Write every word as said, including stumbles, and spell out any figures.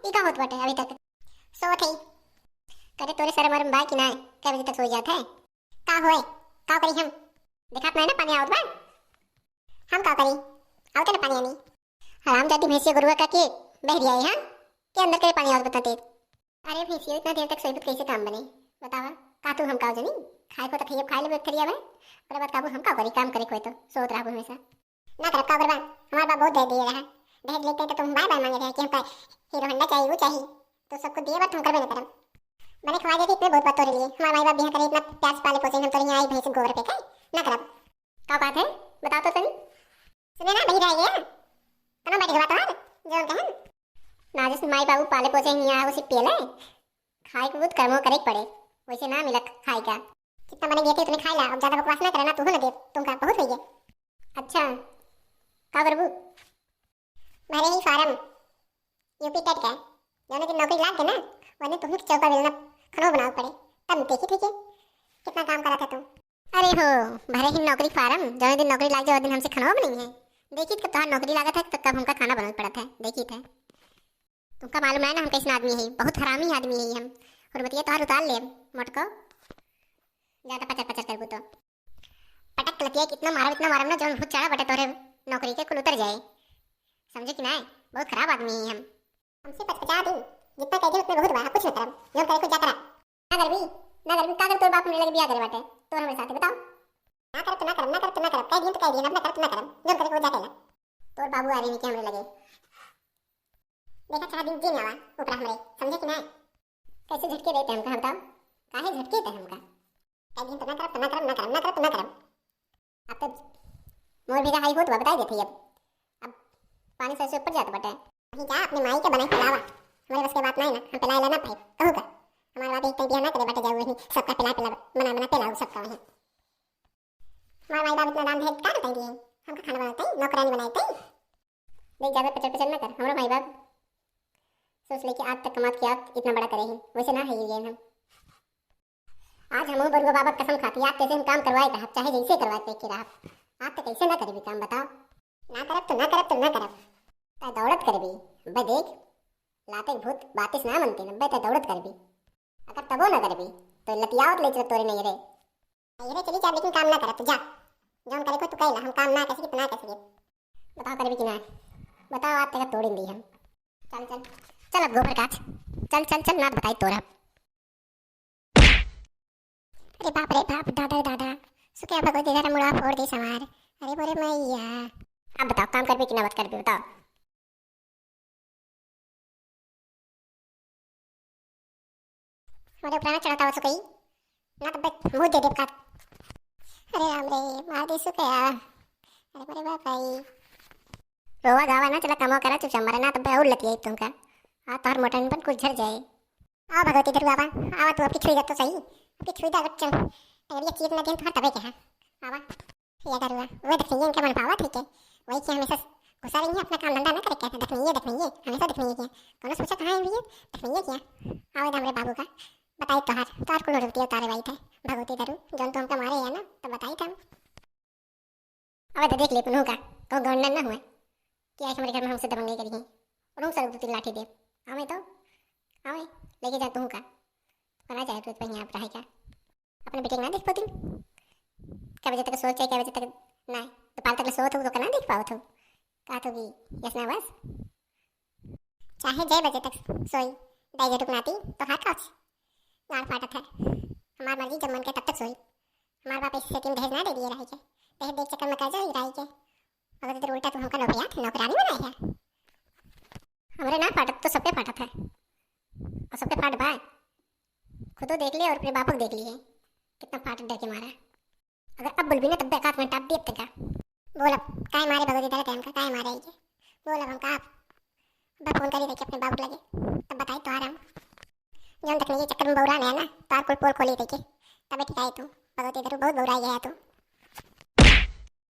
ई का होत बाटे अभी तक? सोत है। करे तोरे शरम वरम बा कि ना? कै बजे तक सो जात है? का होए? का करी हम? देखात नहीं ना पानी आवत बा? हम का करी? आवते ना पानी आनी। हरामजादी भैंसिया गरुआ का के बहरी आई, हाँ? के अंदर करे पानी आवत बता तेज। अरे भैंसिया, इतना देर तक सोइबत कैसे काम बने? बतावा, का तू हम का जनी? खाए को तो खाइए, खाए लेबे थरिया में। ओकरे बाद काबू हम का करी, काम करे कोई तो सोत रहबो हमेशा। ना करब का करबा, हमार बाप बहुत दहेज दिए रहा। दहेज लेते तो तुम बाय बाय मांगे रहे कि हमका हीरो होंडा चाहिए, वो चाहिए। तो सबको दिए, but हम करबे ना करब। बने खवा देते इतने बहुत बात तोरे लिए। हमार माई बाप बियाह करे इतना प्यार से पाले पोसे, हम तोरे यहाँ आई भैंस गोबर पे खाए? ना करब। का बात है? बताओ तो सही। सुने ना, बही रह गया। तना बैठ गवा तोहार, जौन कहन। ना जैसे माई बाबू पाले पोसे ही यहाँ उसी पियले। खाए के बहुत कर्मों करे के पड़े, वैसे ना मिलक खाए का। जितना बने दिए थे उतने खाए ला, अब ज्यादा बकवास ना करे ना, तू हो ना दे, तुमका बहुत हो गया। अच्छा, का करबू? भरे ही फार्म, यूपी टेट का, जौने दिन नौकरी लाग गए ना, वने तुम्हें चौका बेलना खनो बनावे पड़े, तब देखी ठीक है कितना काम करा था तू। अरे हो, भरे ही नौकरी फार्म, जौने दिन नौकरी लाग जाए, वो दिन हमसे खनो नहीं है। देखी तो तोहार नौकरी लागत है, तो कब हमका खाना बनावे पड़त है, देखी थे। तुमका मालूम है ना, हम कैसन आदमी है, बहुत हरामी आदमी है हम। और बतिया तोहार उतार ले, मोटको। ज्यादा पचर पचर करबू तो। पटक लतिया, इतना मारब, इतना मारब ना, जौन भूत चढ़ा बटे तोहरे नौकरी के कुल उतर जाए। समझे कि नाय? बहुत खराब आदमी ही हम। हमसे पचपचा दिन, जितना कह दिन उतने बहुत बा, कुछ न करब, जौन करे कुछ जा करा। ना करबी, ना करबी, का कर तोर बाप हमरे लगे बियाह करे बाटे, तोर हमरे साथे बताओ। ना करब तो ना करब, ना करब तो ना करब, कह दिन तो कह दिन, अब ना करब तो ना करब, जौन करे कुछ जा करा। तोर बाबू आ रही के हमरे लगे। देखा चाह दिन जी ना आवा, ऊपर हमरे, समझे कि नाय? कैसे झटके देते हमका, बताओ? काहे झटके थे हमका? कह दिन तो ना करब, तो ना करब, ना करब, ना करब, तो ना करब। अब तो मोर भी रहाई होत बा, बताई देते अब। अब पानी सर से ऊपर जात बाटे। वहीं जा अपने माई के बनाई पिलावा। हमारे बस के बात नहीं ना, हम पिलाए लेना पाई। कहू का? हमारे बाप एक टाइम बियाह ना करे बाटे, जाऊ वहीं सबका पिला पिला, बना बना पिलाऊ सबका वहीं। हमारे माई बाप इतना दान दहेज का बताई दिए? हमका खाना बनाते, नौकरानी बनाते। देख, ज्यादा पचर पचर ना कर। हमारा माई बाप सोच ले कि आज तक कमात के आप इतना बड़ा करे हैं, वैसे ना है ये हम। आज हम बरुआ बाबा कसम खाती, आज कैसे हम काम करवाए रहब, चाहे जैसे करवाए पे के रहब। आज तक कैसे ना करबी काम, बताओ। ना करब तो ना करब तो ना करब। तै दौड़त करबी, बे देख, लाते के भूत बातिस ना मनते न, बे तै दौड़त करबी। अगर तबो ना करबी, तो लतियावत ले चल तोरे नहीं रे। अरे चली जा, लेकिन काम ना करत जा। जौन करे को तू कहला, हम काम ना कर सकित, ना कर सकित। बताओ करबी कि ना? बताओ, आज तक तोड़िन दी हम। चल, चल, चल अब गोबर काच। चल, चल, चल, ना बताई तोरा। अरे बाप रे बाप, दादा रे दादा। सुके भगवती दादा मुड़ा फोड़ दे सवार। अरे बोरे मैया। अब बताओ, काम करबी कि ना मत करबी, बताओ। हमरे ऊपर ना चढ़ता हो सुकई, ना तो बस मुंह दे देब का। अरे राम रे, मार दे सुकया। अरे बड़े बाप भाई। रोवा गावा ना, चला कमाओ करा, चुपचाप मरा, ना तो बे और लतियाई तुमका। आ तोहर मोटन पर कुछ झर जाए। आओ भगवती धरू बाबा, आवा तू, अब की छुई जा तो सही, अब की छुई जा, अगर चल, टंगड़िया चीर ना दिन तोहर तबे के है। आवा। या दरुआ, वो दखनिये इनका मन भावत है के? वही के हमेशा घुसा रही है, अपना काम धंधा ना करे के, दखनिये, दखनिये, हमेशा दखनिये के। कौनो सोचा कहाँ है भैया? दखनिये क्या? आवे दे हमरे बाबू का, बताई तोहार, तोहार कुल रुपये उतारे बाई थे, भगवती दरू, जौन तो हमका मारे है ना, तो बताई था। अबे तो देख ले पुनहु का, कहूँ गौंडन ना हुए कि आज हमारे घर में हमसे दबंगई करी है, और हम सर दो तीन लाठी दे। आवे तो, आवे, लेके जा तू का, बना जाए तू तो यहाँ पर रहेगा। अपने बेटे के ना देख पाती? कै बजे तक सोत चाहे कै बजे तक ना, तो पाल तक ले सोत हो तो का ना देख पावत हो? का तो भी यस ना बस। चाहे जय बजे तक सोई, दाई जटुक नाती तो हाथ काच। गाड़ फाटत है। हमार मर्जी जब मन के तब तक सोई। हमार बाप ऐसे सेटिंग दहेज ना दे दिए रही के। दहेज देख चक्कर में कर्जा ही रही के। अगर इधर उल्टा तू हमका नौकरिया, नौकरानी बनाई है। हमरे ना फाटत तो सबके फाटत है। और सबके फाट बाय। खुदो देख ले और अपने बापक देख लिए। कितना फाट डर के मारा। अगर अब बोलबी ना तब एक हाथ में टाप दिए तक। बोल अब, काय मारे भगवती दादा टाइम का, काय मारे आई के? बोल अब हमका आप। अब फोन करी रखे अपने बाबू लगे, तब बताई तोहार हम। जौन तक नहीं ये चक्कर में बौरा नहीं ना, तोहार कुल पोल खोली रखे, तबे ठीक है तू। भगवती दारू बहुत बौरा गया तू।